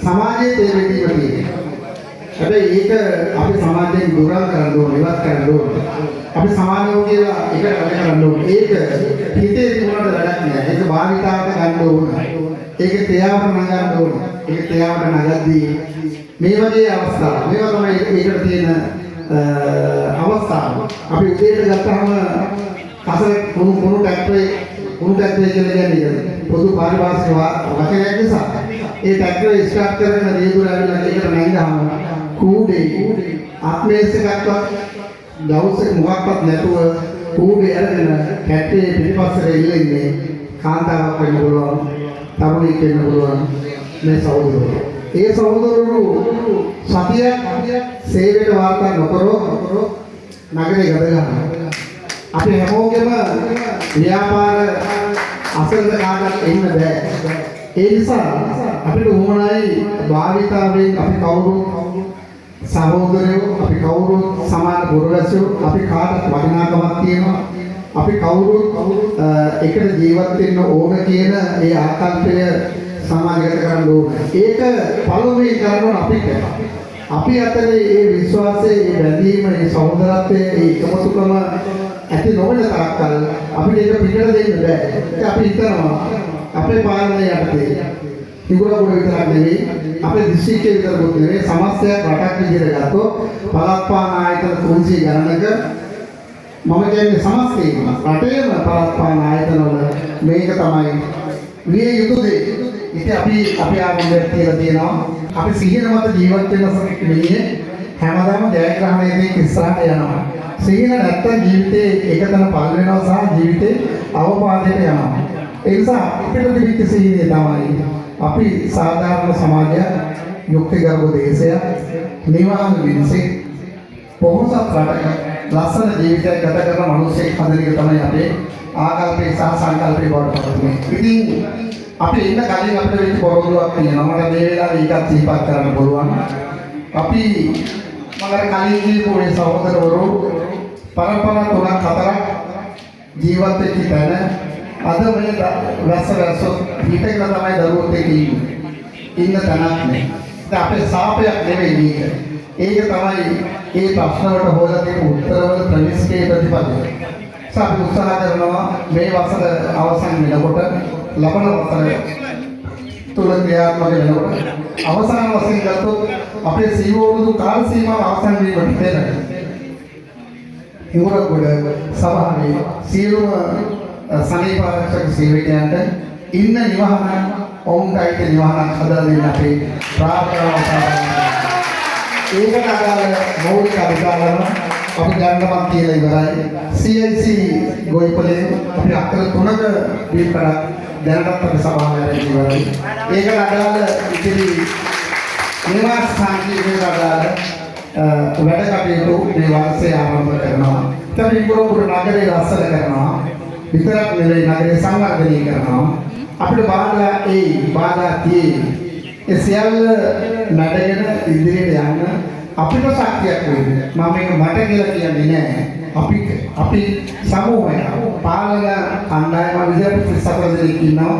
සමාජයේ තේ බෙදීම තියෙනවා. හැබැයි ඒක අපි සමාජයෙන් දුරන් කරන්න ඕනේ, ඉවත් කරන්න ඕනේ. අපි සමානව කියලා එකට වැඩ කරන්න ඕනේ. ඒක හිතේ තිබුණාට වැඩක් නෑ. ඒක භාවිතාවට ගන්න ඕනේ. ඒක ක්‍රියාවට නගන්න ඕනේ. ඒක ක්‍රියාවට නගද්දී මේ වගේ අවස්ථා, මේවා තමයි ඒකට තියෙන අවස්ථාව. අපි උදේට ගත්තාම කසල කුණු කුණු ට්‍රැක්ටරේ, කුණු ට්‍රැක්ටරේ කියලා කියන්නේ ඒක පොදු පාරිභාෂික වචනයක් නිසා, ඒ ට්‍රැක්ටරේ ස්ටාර්ට් කරගෙන රියදුර ඇවිල්ලා ඒකට නැංගහම කූඩේ අත්මේස් එකක්වත් ග්ලව්ස් එක මොකක්වත් නැතුව කූඩේ අරගෙන ට්‍රැක්ටරේ පිටිපස්සට එල්ලෙන්නේ කාන්තාවක් වෙන්න පුළුවන්, තරුණයෙක් වෙන්න පුළුවන් මේ සහෝදරවරු. ඒ සහෝදරවරු සතියක් සේවයට වාර්තා නොකරොත් නගරේ ගද ගන්නවා. අපි හැමෝගෙම ව්‍යාපාර අසලට කාටවත් එන්න බෑ. ඒ නිසා අපිට උවමනයි භාවිතාවෙන් අපි කවුරුත් සහෝදරයෝ, අපි කවුරුත් සමාන පුරවැසියෝ, අපි කාටත් වටිනාකමක් තියෙනවා. අපි කවුරුත් එකට ජීවත් වෙන්න ඕන කියන ඒ ආකල්පය සමාජගත කරන්න ඕන. ඒක පළමුවෙන් කරන්න ඕන අපිට. අපි අතරේ ඒ විශ්වාසය, ඒ බැඳීම, ඒ සහෝදරත්වය, ඒ එකමුතුකම ඇති නොවන තාක්කල් අපිට ඒක පිටට දෙන්න බෑ. ඒක අපි හිතනවා අපේ පාලනය යටතේ හිඟුරගොඩ විතරක් නෙවෙයි, අපේ දිස්ත්‍රික්කයේ විතරකුත් නෙවෙයි, සමස්තයක් රටක් විදිහට ගත්තොත් පළාත් පාලන ආයතන 300 ගණනක, මම කියන්නේ සමස්තයෙන්ම රටේම පළාත් පාලන ආයතන වල මේක තමයි විය යුතු දේ. ඉතින් අපි අපේ ආරම්භයක් තියලා තියෙනවා. අපි සිහින මත ජීවත් වෙන මිනිහේ හැමදාම ජයග්‍රහණයේදී ඉස්සරහට යනවා. සිහින නැත්තම් ජීවිතේ එකතැන පල් වෙනවා සහ ජීවිතේ අවපාතයට යනවා. ඒ නිසා අපිට තිබිච්ච සිහිනය තමයි අපි සාධාරණ සමාජයක්, යුක්තිගරුක දේශයක්, නිවහල් මිනිසෙක්, පොහොසත් රටක ලස්සන ජීවිතයක් ගත කරන මිනිසෙක් හදන එක තමයි අපේ ආකල්පේ සහ සංකල්පේ බවට පත් වුනේ. ඉතින් අපි ඉන්න කලින් අපිට වෙච්ච පොරොන්දුවක් තියෙනවා. මට මේ වෙලාවේ ඒකත් සිහිපත් කරන්න පුළුවන්. අපි මම අර කලින් කියපු මේ සහෝදරවරු පරම්පරා තුනක් හතරක් ජීවත් වෙච්ච තැන අද මේ වැස්ස වැස්සොත් හිටගෙන තමයි දරුවොත් එක්ක ඉන්නේ. ඉන්න තැනක් නෑ. දැන් අපේ සාපයක් නෙවෙයි මේක. ඒක තමයි ඒ ප්‍රශ්න වලට හොයලා තියෙන උත්තරවල ප්‍රවිෂ්කයේ ප්‍රතිඵලය. ඒ අපි උත්සාහ කරනවා මේ වසර අවසන් වෙනකොට, ලබන වසර තුල ක්‍රියාත්මක වෙනකොට, අවසාන වශයෙන් ගත්තොත් අපේ සීවොරුදු කාල සීමාව අවසන් වීමට පෙර හිඟුරගොඩ සභාවේ සියලුම සනීප ආරක්ෂක සේවකයන්ට ඉන්න නිවහනක්, ඔවුන්ට අයිති නිවහනක් හදලා දෙන්න අපේ ප්‍රාර්ථනාව සාධාරණයි. ඒකට අදාළ මৌলিক අධිකාරම අපි දැනටමත් කියලා ඉවරයි. CIC ගොවිපලේ අපි අක්කර 3ක බිම් කඩක් දැනටත් අපි සභාව අරගෙන ඉවරයි. ඒකට අදාළ ඉතිරි නිවාස සංකීර්ණයට අදාළ වැඩ කටයුතු මේ වර්ෂයේ ආරම්භ කරනවා. ඉතින් අපි හිඟුරගොඩ නගරේ ලස්සන කරනවා විතරක් නෙවෙයි, නගරේ සංවර්ධනය කරනවා. අපිට බාධා එයි, බාධා තියෙයි. ඒ සියල්ල මැඩගෙන ඉදිරියට යන්න අපිට ශක්තියක් වෙන්නේ. මම මේක මට කියලා කියන්නේ නෑ. අපි අපි සමූහයක්, පාලන කණ්ඩායම විදිහට 34 දෙනෙක් ඉන්නවා.